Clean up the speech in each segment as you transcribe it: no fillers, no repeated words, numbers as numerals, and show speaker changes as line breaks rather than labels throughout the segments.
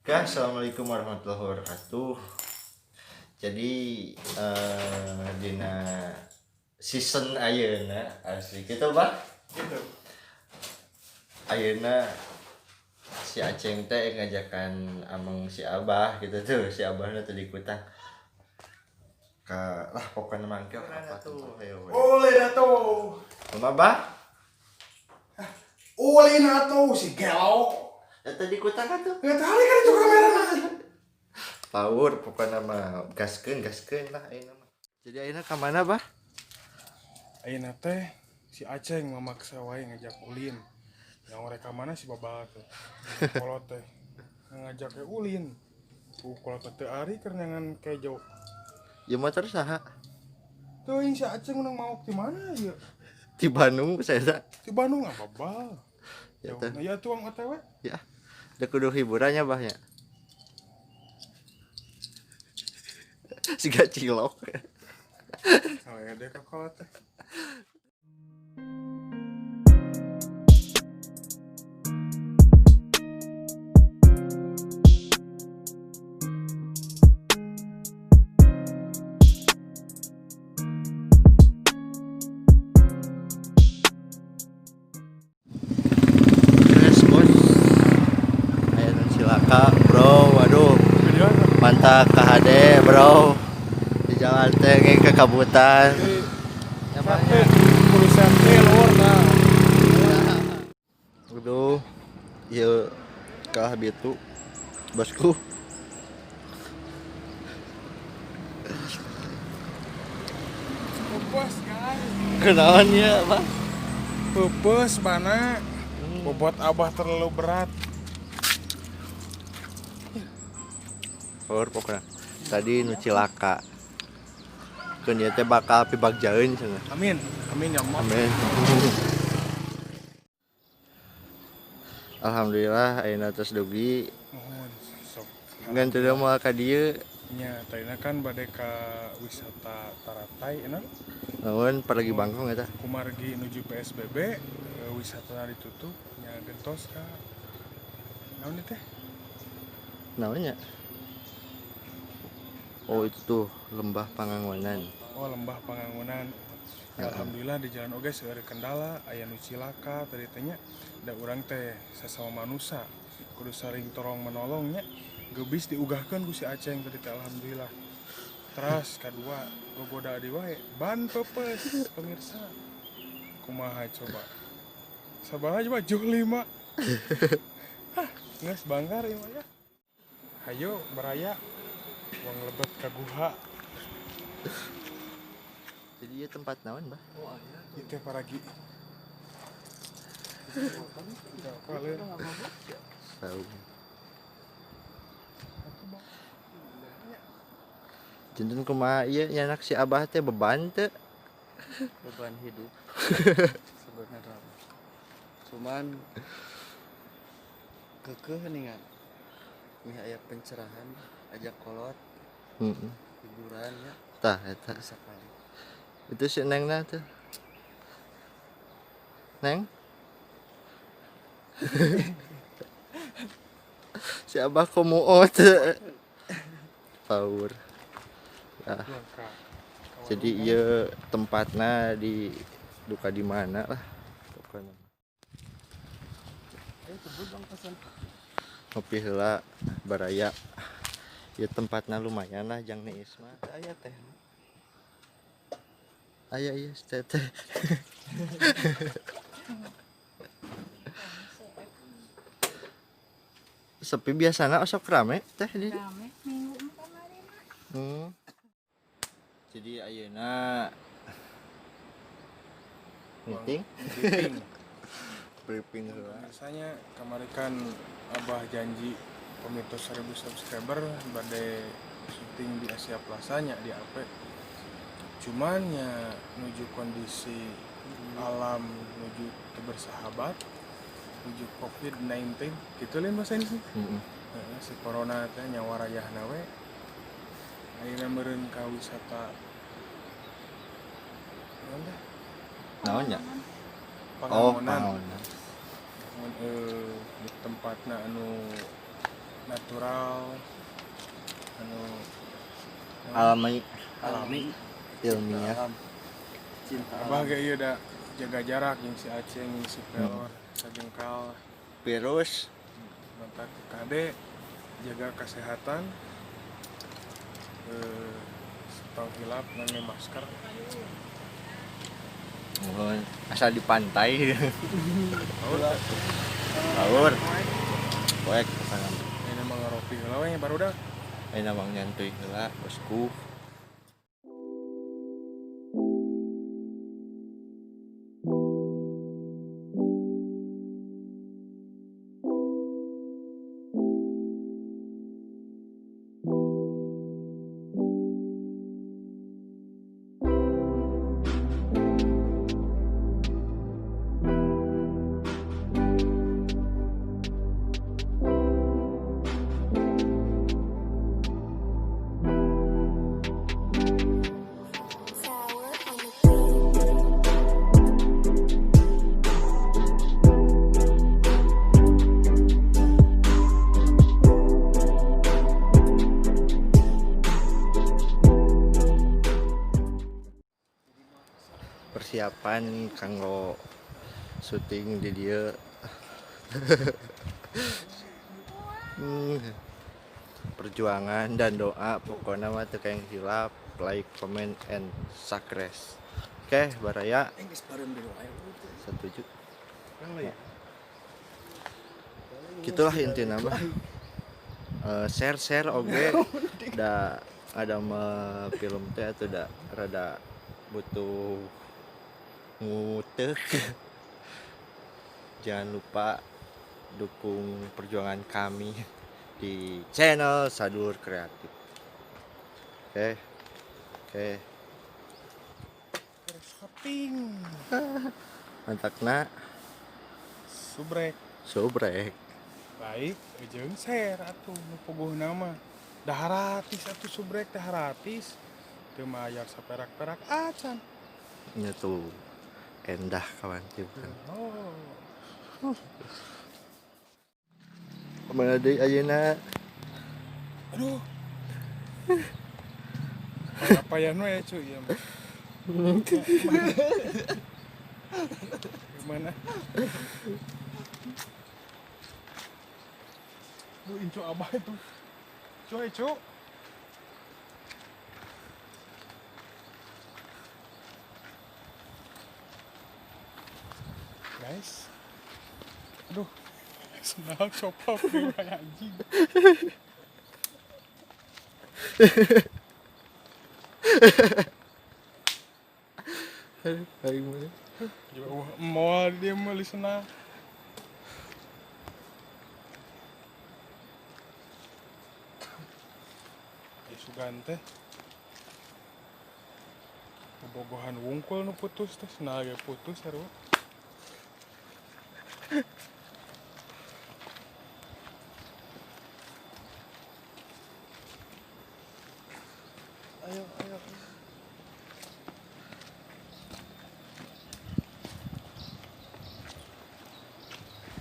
Oke, assalamualaikum warahmatullahi wabarakatuh. Jadi dina season ayeuna asik gitu, Bah.
Gitu.
Ayeuna si Aceng teh ngajakan ameng si Abah gitu tuh, si Abahna tadi ikutan. Ka lah pokoknya mangkel apa tuh ayo we.
Ulin atuh.
Kumaha, Bah?
Ulin atuh si gelo.
Ya tadi ikutan kan tuh.
Nggak tahu kan itu kamera.
Power pokoknya mah gaskeun gaskeun lah ayeuna mah. Jadi ayeuna ka mana, Bah?
Ayeuna teh si Aceng memaksa wae ngajak ulin. Yang mereka mana si babal teh. Kolot teh ngajak ke ulin. Ku kolot teh ari keur nyangan kejo.
Ya motor saha?
Teuing si Aceng menang maok di mana ya?
Di Bandung saya.
Di Bandung apa babal?
Ya teh.
Nah, ya tuang OTW.
Ya. Udah kudu hiburannya, Bah ya. Siga cilok.
Oh ya deh kolot teh.
Yes, bos. Aya nu cilaka, bro. Waduh,
Video
mantap KHD, bro. Di jalan teh ngeng kekabutan. Ya, Bah, ya.
Kudu safety lur nah.
Aduh, ieu kalah bitu. Bosku.
Pupus guys.
Kenalan ya, Bah?
Pupus mana? Bobot abah terlalu berat.
Power pokoknya. Tadi nu cilaka. Keun ieu teh bakal pibagjaeun cenah.
Amin. Amin ya Allah.
Amin. Alhamdulillah ayeuna tos dugi.
Mohon sok.
Ngan teu moal ka dieu.
Nya tadina kan bade ka wisata Taratai enak.
Naon paragi bangkong eta?
Kumargi nuju PSBB wisata ditutup nya gentos ka naon teh?
Naon nya? Oh itu tuh Lembah Pangangonan.
Oh Lembah Pangangonan. Ya, alhamdulillah di jalan oge seueur kendala aya nu cilaka tadi teh nya da urang teh sasama manusia kudu saling tolong menolongnya gebis diugahkeun ku si Aceng tadi teh alhamdulillah. Teras kadua gogoda di wae ban pepes pemirsa. Kumaha coba? Sabaraha coba juh 5. Hah, geus banggar ieu mah ya. Hayo baraya uang lebet ka guha.
Jadi ieu tempat naon, Bah?
Itu paragi.
Saung. Janten kumaha ieu nyanak si Abah teh beban teu?
Beban hidup sebenarnya. Cuman kekeh ningan mih aya pencerahan ajak kolot.
Heeh.
Hiburan ya.
Tah eta.
Bisa kali.
Itu si Nengna tuh. Neng? Si Abah komo teu. Power. Nah, jadi ieu tempatna di duka di mana lah pokoknya. Ngopi heula baraya. Ya tempatna lumayan lah jang niis mah.
Aya teh.
Aya ieu teh. Sepi biasana osok rame teh di.
Rame minggu mah kamari mah.
Jadi ayeuna meeting,
Briefing.
Briefing heula.
Biasanya kemarin kan Abah janji pemirsa 1000 subscriber bade syuting di Asia Plaza nya di AP. Cuman ya menuju kondisi alam menuju bersahabat menuju COVID-19 gitu lain bahasa ini sih.
Heeh.
Si corona teh nyawa rayahna we. Ayeuna meureun ka wisata naon teh?
Naon nya? Oh,
Pangangonan.
Pangangonan.
Di tempatna anu natural anu
alami
alami
ilmiah.
Cinta
abah ge ieu da jaga jarak jeung si Aceng jeung si Pelor sajengkal
virus
mantap kade jaga kesehatan tong hilap ngangge masker.
Asal di pantai. Baur. Poek pasangan.
Ini mah ngaropi heula we barudak.
Ayeuna mah nyantuy heula bosku. Persiapan kanggo syuting di dieu. Perjuangan dan doa pokoknya mah teu kayak hilap, like, comment, and subscribe. Oke, baraya. Setuju. Gitulah intinya mah. Share oge da ada mah film teh atuh da rada butuh ngutek. Jangan lupa dukung perjuangan kami di channel Sadulur Kreatif. Oke. Oke.
Shopping.
Mantakna
subrek.
Subrek.
Baik, jeung share atuh nu puguhna mah. Dah gratis atuh subrek teh gratis. Teu mayar saperak-perak acan.
Nya tuh endah kawan bukan.
Oh.
Kemana deui ayeuna?
Aduh. Apa ya nu ya cuy ya. Gimana? Lu incu abah itu. Cuy, cu. Guys. Aduh. Senang copot kayak anjing.
Aduh, aing mah.
Jauh moal dia meuli senang. Ya sugan teh. Bobogohan wungkul nu putus teh senang ge putus sarua.
Ayo, ayo.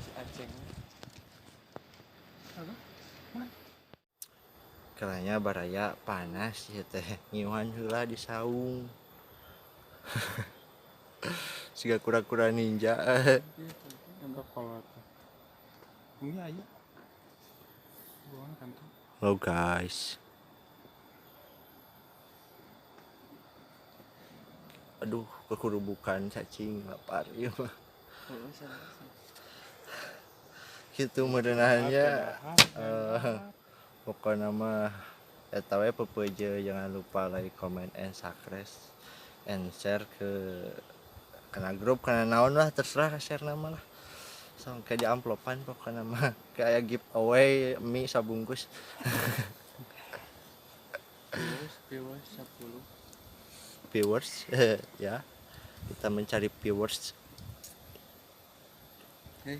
Si Aceng.
Apa? Mana?
Kalanya baraya panas ya teh, ngiuhan heula di saung. Siga kura-kura ninja.
Ini aya. Buang kantor.
Halo guys. Aduh, kekurubukan cacing lapar ieu mah. Kitu meureunahnya pokokna mah eta we pepeje, jangan lupa like, comment, and subscribe and share ke kana grup kana naon lah terserah share nama lah. Sampai di amplopan pokokna mah kayak giveaway mie sabungkus.
Viewers 10.
Viewers ya, kita mencari viewers.
Hey.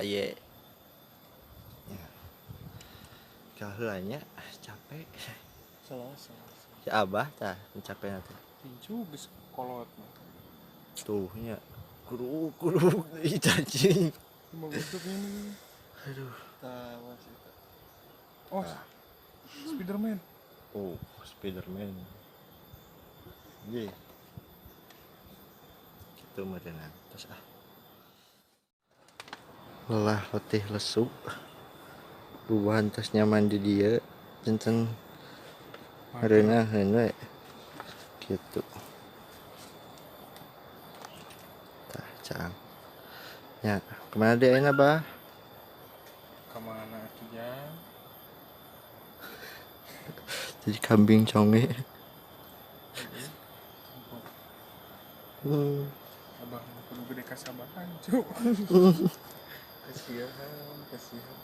Aye. Kaheulanya capek.
Salah, salah.
Si Abah tah mencapai nanti.
Tincu geus kolot mah.
Tuh nya. Kuruk kuruk deui cacing.
Bagus tuh ini.
Aduh.
Tawas eta.
Oh, Spiderman.
Oh, Spiderman. Ye. Gitu meureunan. Terus ah. Lelah letih lesu. Bubuhan tos nyaman di dieu. Janten reunaheun we. Gitu. Tah, caang. Ya, kemana deh ayeuna, Bah?
Kemana atuh ya?
Jadi kambing conge.
Abah mah kudu gede kasabaran, cu. Kasihan, kasihan.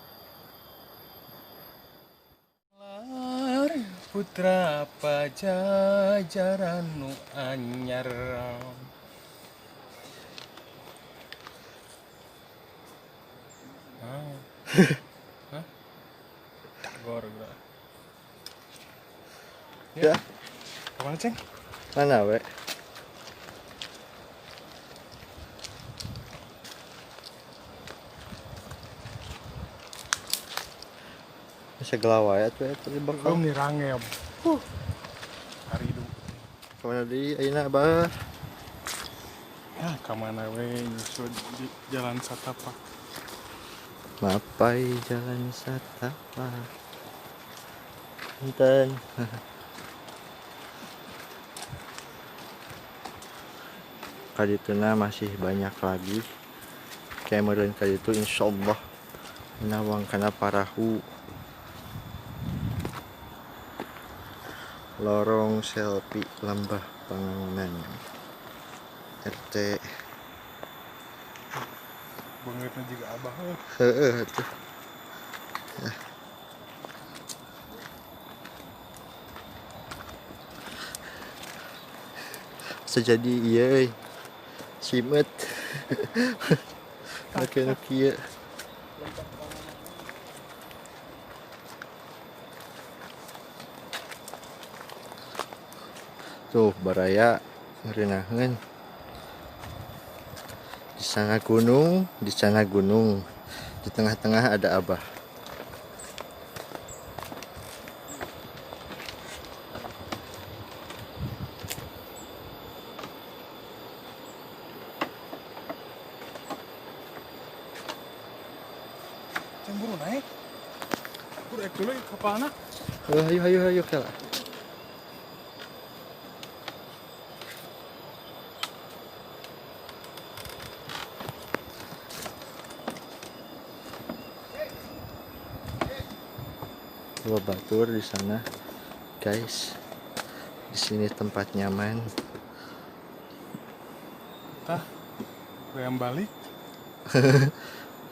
Lar putra Pajajaran nu anyar. Ah. Hah? Tagor gua.
Ya.
Kemana, Ceng?
Mana we? Segala wae atuh eta di bakal.
Belum nih rangem. Haridu.
Kemana deui ayeuna, Bah?
Ya, kemana we nyusul di jalan satapak.
Mapai jalan satapak. Punten. Kadituna masih banyak lagi. Kayak meureun kaditu insyaallah nawang kana parahu. Lorong selfie Lembah Pangangonan RT.
Bangetna juga abah.
Heeh tuh. Bisa jadi ieu euy. Simet. Make nu kieu. Tuh baraya ngeureunahkeun. Di sana gunung, di sana gunung. Di tengah-tengah ada abah.
Ceng buru naik. Buru ek dulu kapalna.
Ayo ayo ayo kela. Dua batur di sana, guys. Di sini tempat nyaman.
Tah, gue yang balik.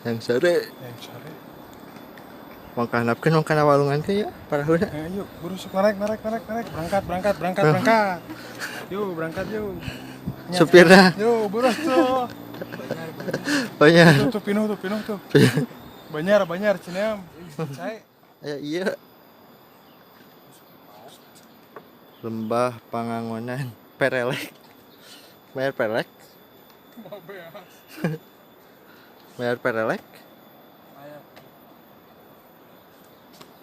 Yang sore.
Yang sore.
Mangka napkeun mangka walungan ke ya parahuna.
Ayo, buru sok narik narik narik narik. Berangkat berangkat berangkat berangkat. Yuk, berangkat yuk.
Supirna.
Yuk, buru tuh.
Banyak.
Tuh, tuh pinuh tuh, pinuh tuh. Banyak, banyak Cineam. Cai.
Ya iya. Lembah Pangangonan Perelek. Bayar perelek? Bayar perelek?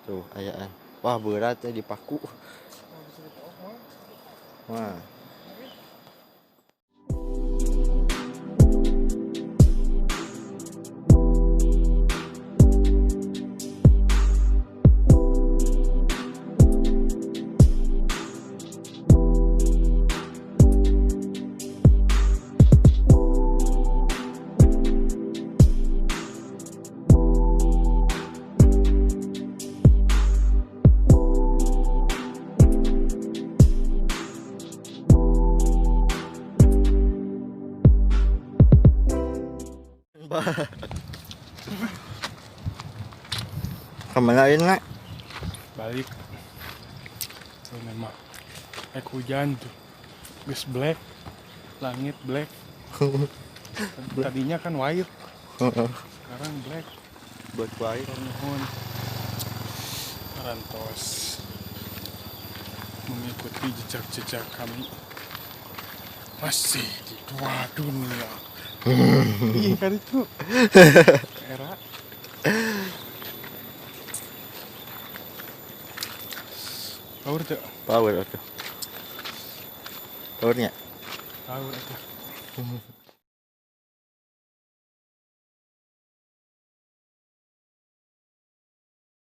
Tuh, ayaan. Wah, berat ya dipaku. Wah. Kemana ini, Nak?
Balik. Tuh memang. Ek hujan tuh. Geus black. Langit black. Tadinya kan white. Sekarang black.
Black white.
Nuhun. Parantos mengikuti jejak-jejak kami. Masih di dua dunia. Ih, kan itu. Era. Power tuh.
Power atuh. Powernya.
Power atuh.